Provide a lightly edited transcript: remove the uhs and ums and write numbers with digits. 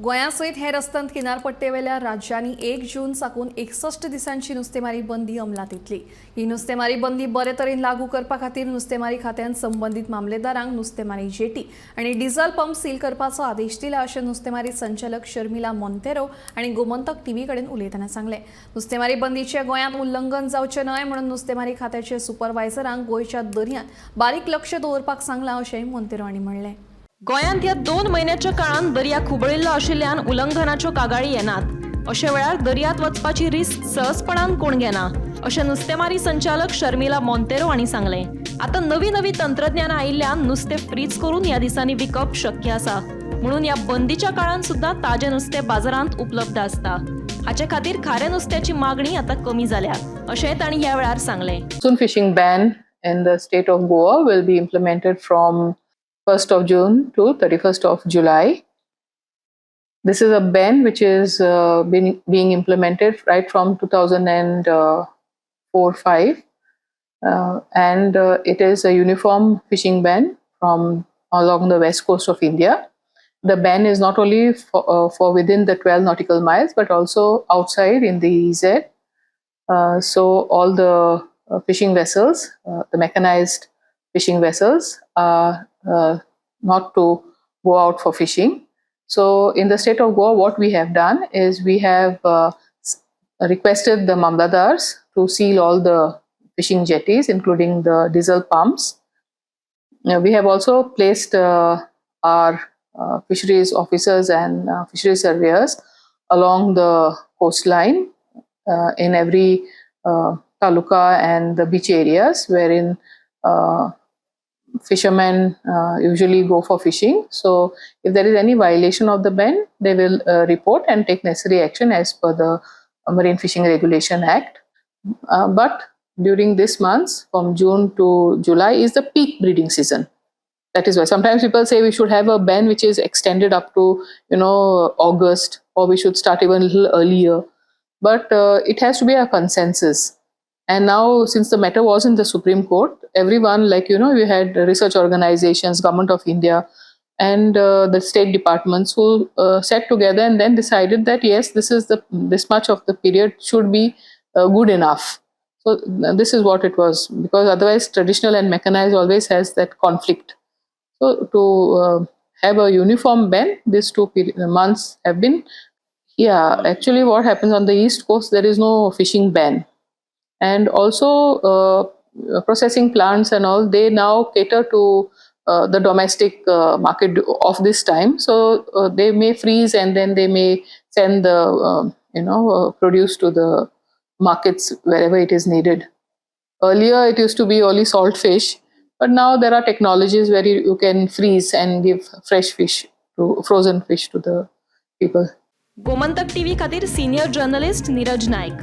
गोंया सयत हेर अस्तंत किनारपट्टेवेल्या राज्यांनी 1 जून साकून 61 दिसांची नुस्तेमारी बंदी अंमलात येतली. ही नुस्तेमारी बंदी बरे तरेन लागू करपा खातीर नुस्तेमारी खात्यान संबंदीत मामलेदारांक नुस्तेमारी जेटी आनी डिझल पंप सील करपाचो आदेश दिला, अशें नुस्तेमारी संचालक शर्मिला मोंतेरो हांणी गोमंतक टीव्ही कडेन उलयतना सांगलें. नुस्तेमारी बंदीचें गोंयांत उल्लंघन जावचें न्हय म्हणून नुस्तेमारी खात्याचे सुपरवायझरांक गोंयच्या दर्यांत बारीक लक्ष दवरपाक सांगलां, अशेंय मोंतेरो हांणी म्हणलें. गोंयांत ह्या 2 म्हयन्याच्या काळांत दर्या खुबळिल्लो आशिल्ल्यान उल्लंघनाच्यो कागाळी येनात. अशा वेळार दर्यांत वचपाची रिस्क सहजपणान कोण घेना, अशें नुस्तेमारी संचालक शर्मिला मोंतेरो हांणी सांगलें. आतां नवी नवी तंत्रज्ञानां आयिल्ल्यान नुस्तें फ्रीज करून ह्या दिसांनी विकप शक्य आसा. म्हणून ह्या बंदीच्या काळांत सुद्दां ताजें नुस्तें बाजारांत उपलब्ध आसता. हाचे खातीर खाऱ्या नुस्त्याची मागणी आतां कमी जाल्या, अशेंय तांणी ह्या वेळार सांगलें. Monsoon fishing ban in the state of Goa will be implemented from 1st of June to 31st of July. This is a ban which is being implemented right from 2004 5, and it is a uniform fishing ban from along the west coast of India. The ban is not only for within the 12 nautical miles but also outside in the EEZ. So all the fishing vessels, the mechanized fishing vessels, are not to go out for fishing. So in the state of Goa, what we have done is we have requested the mamlatdars to seal all the fishing jetties, including the diesel pumps. Now, we have also placed our fisheries officers and fisheries surveyors along the coastline in every taluka and the beach areas wherein fishermen usually go for fishing. So, if there is any violation of the ban, they will report and take necessary action as per the Marine Fishing Regulation Act. But during this months, from June to July, is the peak breeding season. That is why sometimes people say we should have a ban which is extended up to August, or we should start even a little earlier. But it has to be a consensus. And now, since the matter was in the Supreme Court, everyone, like, we had research organizations, Government of India, and the state departments who sat together and then decided that yes, this much of the period should be good enough. So this is what it was, because otherwise traditional and mechanized always has that conflict. So to have a uniform ban, these two months have been. Yeah, actually, what happens on the east coast, there is no fishing ban, and also processing plants and all, they now cater to the domestic market of this time. So they may freeze and then they may send the produce to the markets wherever it is needed. Earlier it used to be only salt fish, but now there are technologies where you can freeze and give fresh fish to frozen fish to the people. Gomantak TV खातीर senior journalist Neeraj Naik.